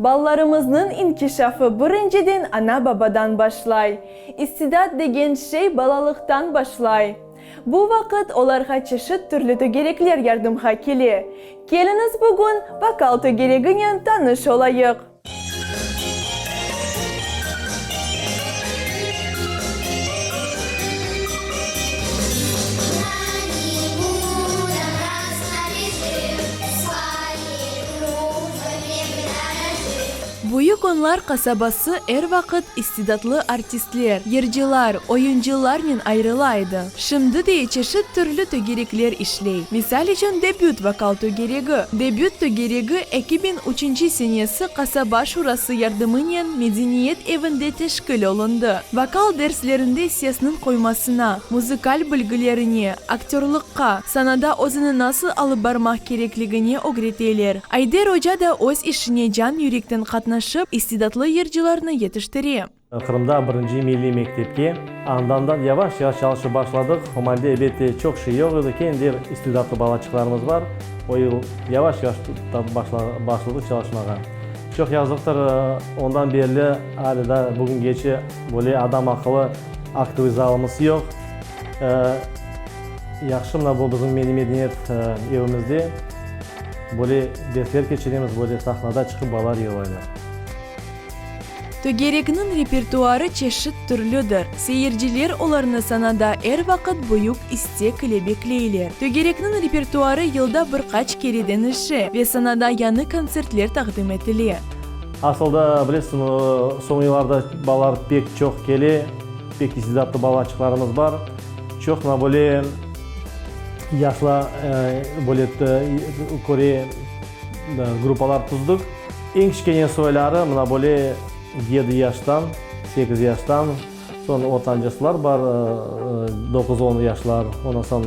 Balalarımıznıñ inkişafı birinciden ana-babadan başlay. İstidat degen şey balalıqtan başlay. Bu vaqıt olarğa çeşit türlü tögerekler yardımğa kele. Keliñiz bugün vokal tögereginen tanış olayıq. Büyük Onlar qasabası er vaqıt istidatlı artistler, yırcılar, oyuncılarnen ayrıla edi. Şimdi de çeşit türlü tögerekler işley. Misal içün Debüt vokal tögeregi. Debüt tögeregi 2003-nci senesi qasaba şurası yardımınen Medeniyet evinde teşkil olundı. Vokal derslerinde sesniñ qoymasına, muzıkal bilgilerine, aktörlıqqa, sanada özüni nasıl alıp barmaq kerekligine ögreteler. Ayder oca da öz işine can-yürekten qatnaşıp, istidatlı yırcılarnı yetiştire. Qırımda birinci milliy mektepke andan da yavaş-yavaş çalışıp başladıq. O malde, elbette, çoq şey yoq edi. Kendi istidatlı balaçıqlarımız bar. O yıl yavaş-yavaş başladıq çalışmağa. Çoq yazıqtır, ondan berli alâ daa bugüngece böyle adam aqıllı aktoviy zalımız yoq. Yahşı, mına bu bizim milliy medeniyet evimizde böyle dersler keçiremiz, böyle sahnada çıqıp balalar yırlaylar. Tögerekniñ repertuarı çeşit türlüdir. Seyirciler olarnı sanada er vaqıt büyük istek ile bekleyler. Tögerekniñ repertuarı yılda bir qaç kere deñişe ve sanada yañı kontsertler taqdim etile. Asılda, bilesiñmi, soñ yıllarda balalar pek çoq kele, pek istidatlı balaçıqlarımız bar. Çoq mına böyle yaşla böyle köre gruppalar tüzdük. Eñ kiçkene soyları mına böyle yedi yaştan, sekiz yaştan, soñ ortancasılar bar, doquz-on yaşlar, ondan soñ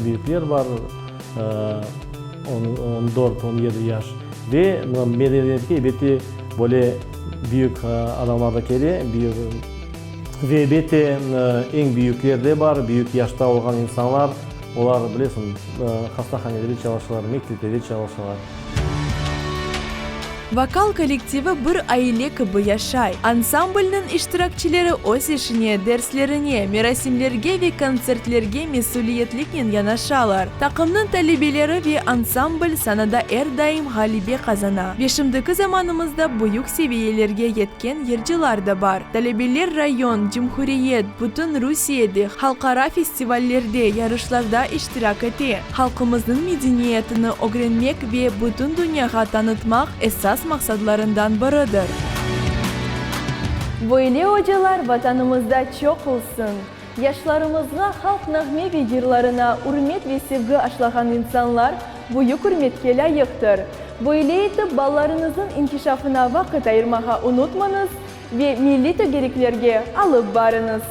büyükler bar, on dört, on yedi yaş. Ve mına medeniyetke elbette böyle büyük adamlar da kele, büyük ve elbette eñ büyükler de bar, büyük yaşta olğan insanlar, olar, bilesiñ, hastahanelerde çalışalar, mekteplerde çalışalar. Vokal kollektivi bir aile kibi yaşay. Ansamblniñ iştirakçileri öz işine, derslerine, merasimlerge ve kontsertlerge mesüliyetliknen yanaşalar. Taqımnıñ talebeleri ve ansambl sanada er daim ğalebe qazana ve şimdiki zamanımızda büyük seviyelerge yetken yırcılar da bar. Talebeler rayon, cumhuriyet, bütün Rusiyede, halqara festivallerde, yarışlarda iştirak ete. Halqımıznıñ medeniyetini ögrenmek ve bütün dünyağa tanıtmaq esas maqsadlarından biridir. Böyle ocalar Vatanımızda çoq olsun! Yaşlarımızğa halq nağme ve yırlarına ürmet ve sevgi aşlağan insanlar büyük ürmetke lâyıqtır. Böyle etip balalarıñıznıñ inkişafına vaqıt ayırmağa unutmañız ve milliy tögeriklerge alıp barıñız.